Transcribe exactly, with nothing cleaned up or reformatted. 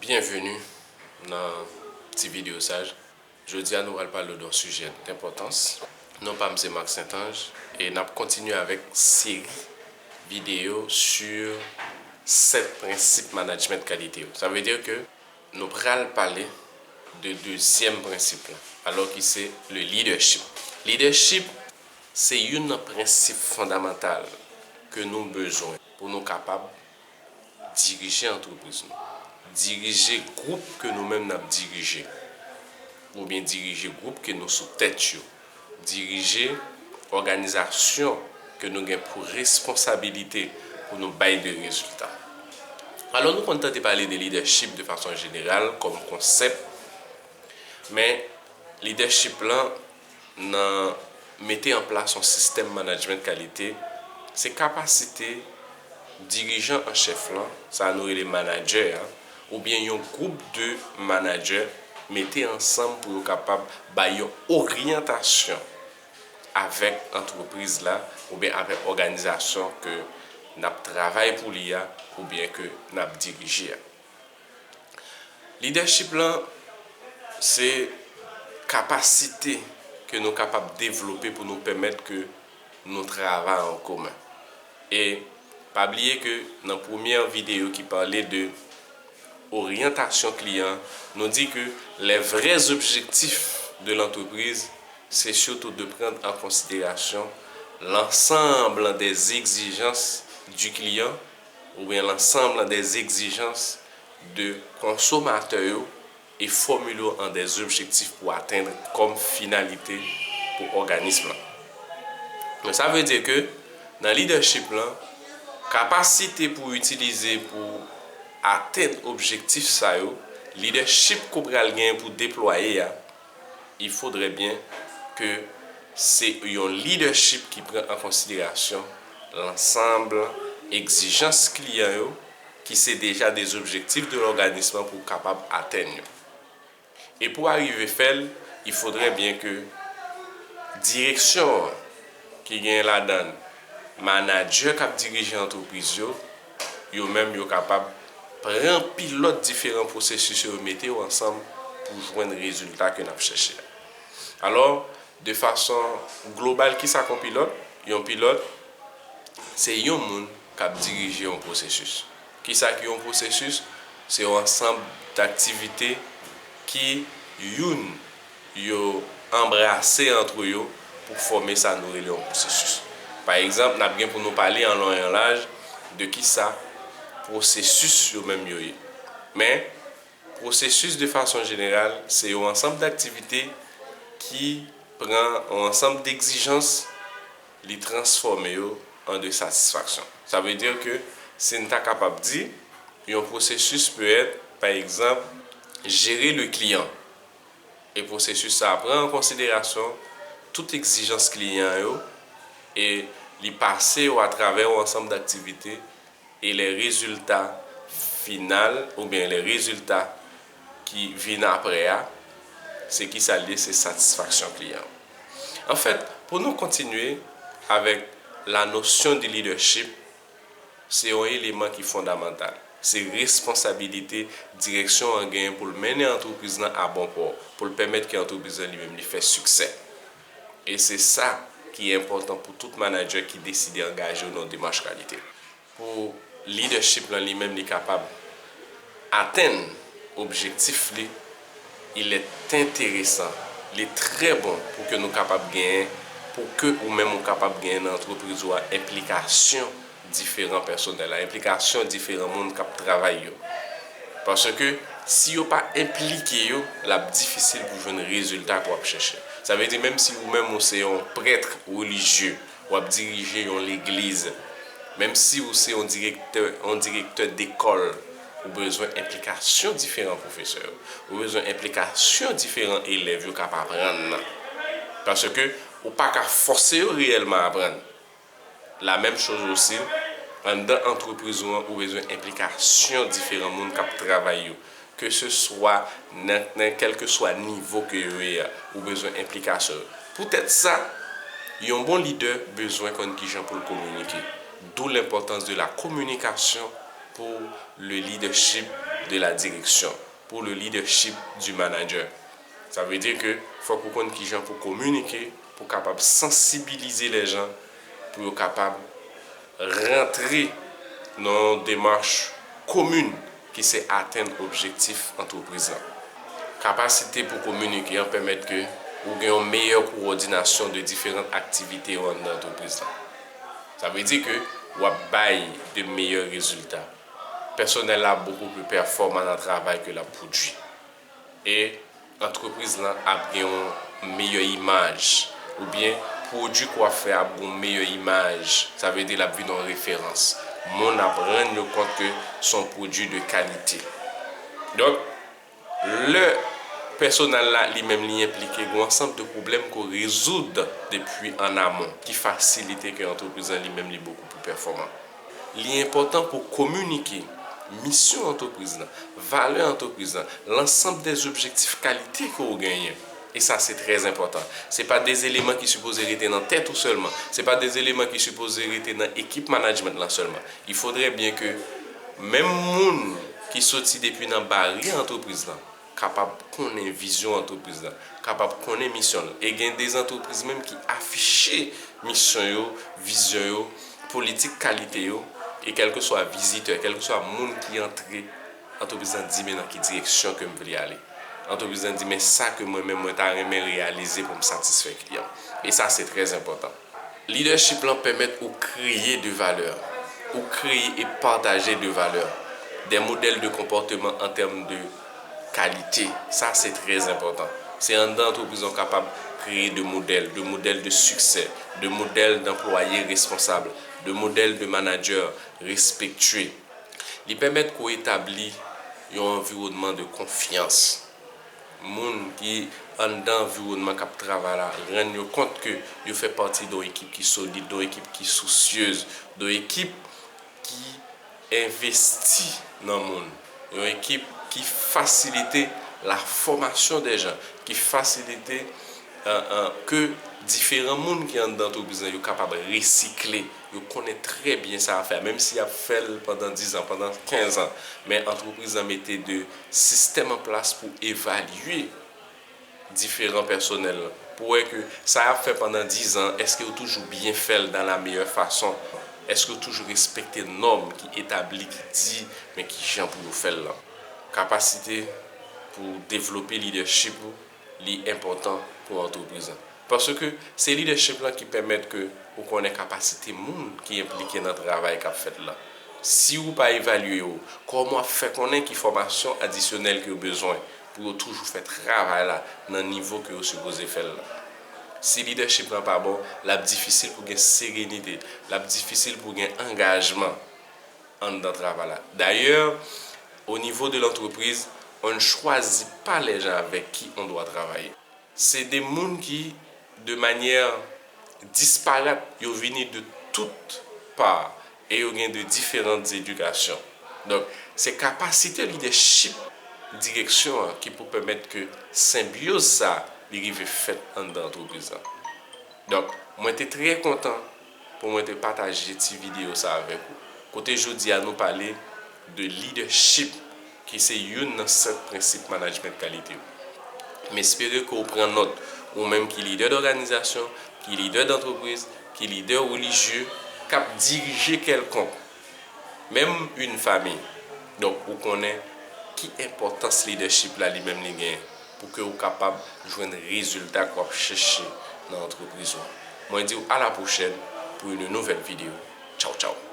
Byenveni nan ti videyo sa. Jodi a, nou pral pale de yon sijè d enpòtans. Non pa m se Marc Saint-Ange e n ap kontinye avèk seri videyo sou sèt prensip management kalite yo. Sa vle di ke nou pral pale de dezyèm prensip la, alò ki se le leadership. Leadership se youn nan prensip fondamantal ke nou bezwen pou nou kapab dirije antrepriz nou, dirije gwoup ke nou menm n ap dirije, oubyen dirije gwoup ke nou sou tèt yo, dirije òganizasyon ke nou gen pou responsabilite pou nou bay de rezilta. Alò, nou konn tande pale de leadership de fason jeneral, kòm konsèp, men leadership lan nan mete an plas yon sistèm management kalite, se kapasite dirijan an chèf lan, sa nou rele manadjè a, oubyen yon gwoup de manadjè mete ansanm pou yo kapab bay yon oryantasyon avèk antrepriz la oubyen avèk òganizasyon ke n ap travay pou li a oubyen ke n ap dirije a. Leadership lan, se kapasite ke nou kapab devlope pou nou pèmèt ke nou travay an komen. E pa bliye ke nan premyè videyo ki pale de oryantasyon kliyan, nou di ke les vrais objectifs de l'entreprise, c'est surtout de prendre en considération l'ensemble des exigences du client oubyen l'ensemble des exigences de konsomatè yo e fòmile yo an des objectifs pou atenn kòm finalite pou òganism lan. Donk, sa vle di ke nan leadership lan, kapasite pou itilize pou atenn objektif sa yo, leadership ke w pral genyen pou deplwaye a, il faudrait bien que se yon leadership ki pran an konsiderasyon lansanb egzijans kliyan yo, ki se deja des objectifs de l'organisme pou kapab atenn yo. E pou arive fè l, il faudrait bien que direksyon an, ki gen ladan l manadjè k ap dirije antrepriz yo, yo menm yo kapab pran pilòt diferan pwosesis yo, yo mete yo ansanm pou jwenn rezilta ke n ap chèche a. Alò, de fason global, kisa k yon pilòt? Yon pilòt, se yon moun k ap dirije yon pwosesis. Kisa ki yon pwosesis? Se yon ansanm daktivite ki youn yo anbrase antre yo pou fòme sa nou rele yon pwosesis. Pa egzanp, n ap gen pou nou pale an lon e an laj de kisa pwosesis yo menm yo ye. Men, pwosesis, de fason jeneral, se yon ansanm daktivite ki pran yon ansanm degzijans, li transfòme yo an de satisfaksyon. Sa vle di ke si n ta kapab di, yon pwosesis pè èt, pa egzanp, jere le kliyan. E pwosesis sa a pran an konsiderasyon tout egzijans kliyan yo e li pase yo atravè yon ansanm daktivite e les résultats final oubyen les résultats ki vin apre a, se kisa l ye? Se satisfaksyon kliyan. Anfèt, pou nou kontinye avèk la notion de leadership, se yon eleman ki fondamantal. Se responsabilite direksyon an genyen pou l mennen antrepriz lan a bon pò, pou l pèmèt ke antrepriz lan li menm li fè siksè. E se sa ki enpòtan pou tout manadjè ki deside angaje yo nan yon demach kalite. Pou leadership lan li menm li kapab atenn objektif li, il est intéressant, li trè bon pou ke nou kapab genyen, pou ke ou menm ou kapab genyen nan antrepriz ou a enplikasyon diferan pèsonèl la, enplikasyon diferan moun k ap travay yo. Paske si yo pa enplike yo, l ap difisil pou jwenn rezilta ke w ap chèche. Sa vle di, menm si ou menm ou se yon prèt relijye, w ap dirije yon legliz, menm si ou se yon direktè, yon direktè dekòl, ou bezwen enplikasyon diferan pwofesè yo. Ou bezwen enplikasyon diferan elèv yo k ap aprann nan. Paske ou pa ka fòse yo reyèlman aprann. La menm choz osi, anndan antrepriz ou an, ou bezwen enplikasyon diferan moun k ap travay yo. Ke se swa nan, nan kèlkeswa nivo ke yo ye a, ou bezwen enplikasyon yo. Poutèt sa, yon bon lidè bezwen konn kijan pou l kominike. D'où l'importance de la communication pour le leadership de la direction, pour le leadership du manager. Sa vle di ke fòk ou konn kijan pou kominike, pou kapab sansibilize lèjan, pou yo kapab rantre nan yon demach komin ki se atenn objektif antrepriz lan. Kapasite pou kominike an pèmèt ke ou gen yon meyè kowòdinasyon de diferan aktivite yo anndan antrepriz lan. Sa vle di ke w ap bay de meyè rezilta. Pèsonèl la beaucoup plus pèfòman nan travay ke l ap pwodui. E antrepriz lan ap gen yon meyè imaj, oubyen pwodui ke w ap fè ap gen yon meyè imaj, sa vle di l ap vin yon referans. Moun ap rann yo kont ke se yon pwodui de kalite. Donk, lè pèsonèl la li menm li enplike, gen yon ansanm de pwoblèm ke w rezoud depi an amon ki fasilite ke antrepriz lan li menm li bokou pli pèfòman. Li enpòtan pou kominike misyon antrepriz lan, valè antrepriz lan, lansanm dè objektif kalite ke w genyen. E sa se trè enpòtan. Se pa de eleman ki sipoze rete nan tèt ou sèlman. Se pa de eleman ki sipoze rete nan ekip management lan sèlman. Il faudrait bien ke menm moun ki soti depi nan bari antrepriz lan kapab konnen vizyon antrepriz lan, kapab konnen misyon l. E gen de antrepriz menm ki afiche misyon yo, vizyon yo, politik kalite yo, e kèlkeswa vizitè, kèlkeswa moun ki antre antrepriz lan di men nan ki direksyon ke m vle ale. Antrepriz lan di men sa ke mwen menm mwen ta renmen reyalize pou m satisfè kliyan. E sa se trè enpòtan. Lidèchip lan pèmèt ou kreye de valè, ou kreye e pataje de valè, de modèl de konpòteman an tèm de kalite. Sa se trè enpòtan. Se anndan antrepriz ou kapab kreye de modèl, de modèl de siksè, de modèl danplwaye responsab, de modèl de manadjè respektye. Li pèmèt ke w etabli yon anviwònman de konfyans. Moun ki anndan anviwònman k ap travay la rann yo kont ke yo fè pati de yon ekip ki solid, de yon ekip ki sousyez, de yon ekip ki envesti nan moun, yon ekip ki fasilite la fòmasyon de jan, ki fasilite, euh, euh, ke diferan moun ki anndan antrepriz lan yo kapab resikle, yo konnen trè byen sa y ap fè, menm si y ap fè l pandan diz an, pandan kenz an, men antrepriz lan mete de sistèm an plas pou evalye diferan pèsonèl lan, pou wè ke sa y ap fè pandan diz an, èske yo toujou byen fè l dans la meilleure façon, èske yo toujou respekte nòm ki etabli, ki di men kijan pou yo fè l lan. Kapasite pou devlope lidèchip ou, li enpòtan pou antrepriz lan. Paske se lidèchip lan ki pèmèt ke ou konnen kapasite moun ki enplike nan travay k ap fèt lan. Si ou pa evalye yo, kòman w ap fè konnen ki fòmasyon adisyonèl ke yo bezwen pou yo toujou fè travay la nan nivo ke yo sipoze fè l lan? Si lidèchip lan pa bon, l ap difisil pou gen serenite, l ap difisil pou gen angajman anndan travay la. Dayè, au niveau de l'entreprise, on ne choisit pas les gens avec qui on doit travailler. Se de moun ki, de manyè disparat, yo vini de tout pa e yo gen de diferan edikasyon. Donk, se kapasite lidèchip direksyon an ki pou pèmèt ke senbyoz sa li rive fèt anndan antrepriz lan. Donk, mwen te trè kontan pou mwen te pataje ti videyo sa avèk ou. Kote jodi a nou pale de lidèchip ki se youn nan sèt prensip management kalite yo. M espere ke w pran nòt, ou menm ki lidè dòganizasyon, ki lidè dantrepriz, ki lidè relijye, k ap dirije kèlkonk, menm yon fanmi. Donk, ou konnen ki enpòtans lidèchip la li menm li genyen pou ke w kapab jwenn rezilta ke w ap chèche nan antrepriz ou an. Mwen di w à la prochaine pour une nouvelle vidéo. Tchaw, tchaw.